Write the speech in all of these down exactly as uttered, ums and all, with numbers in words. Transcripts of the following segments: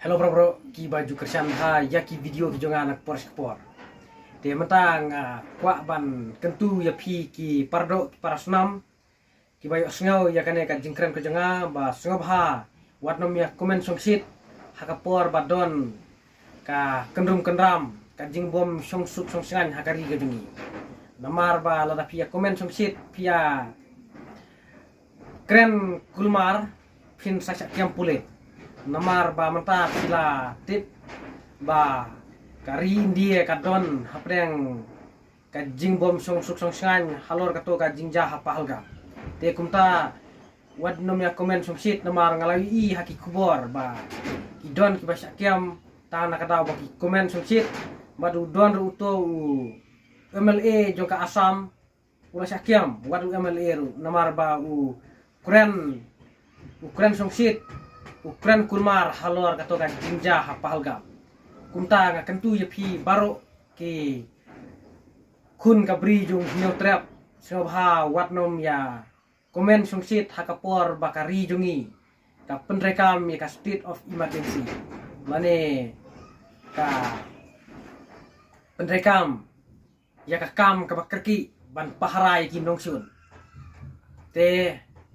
Hello bro bro, ki ba ju kyrshan ha ïa ki video ki jong nga na ka por sha ka por. Te mynta nga kwah ban kyntu ïa phi ki paradoh ki parasnam ki ba ïohsngew ïa kane ka jingkren ka jong nga ba sngewbha wat nym ïa comment shongshit ha ka por ba don ka kynrum kynram ka jingbym shongsuk shongshngaiñ ha ka ri ka jong ngi. Namar ba lada phi ïa comment shongshit phi ïa kren kulmar phin sa shah kiam pulit. Namar ba mynta phi la tip ba ka ri India ka don hapdeng ka jingbym shongsuk shongshngaiñ halor kato ka jingjia ha Pahalgam. Te kumta wat nym ïa comment shongshit namar nga la ïohi ha ki khubor ba ki don ki ba shah kiam tang na ka daw ba ki comment shongshit. Bad u don ruh uto u M L A jong ka Assam u la shah kiam wat u M L A ruh namar ba u kren u kren shongshit u kren kulmar halor kato ka jingjia ha Pahalgam. Kumta nga kyntu ïa phi baroh ki khun ka bri jong Hynñiewtrep sngewbha wat nym ïa comment shongshit ha ka por ba ka ri jong ngi ka pyntreikam ïa ka state of emergency lane ka pyntreikam ïa ka kam kaba kyrkieh ban pahara ïa ki nongshun. Te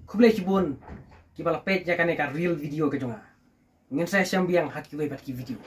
khublei shibun ki ba la peit ïa kane ka real video ka jong nga. Ngin sa ïashem biang ha kiwei pat ki video.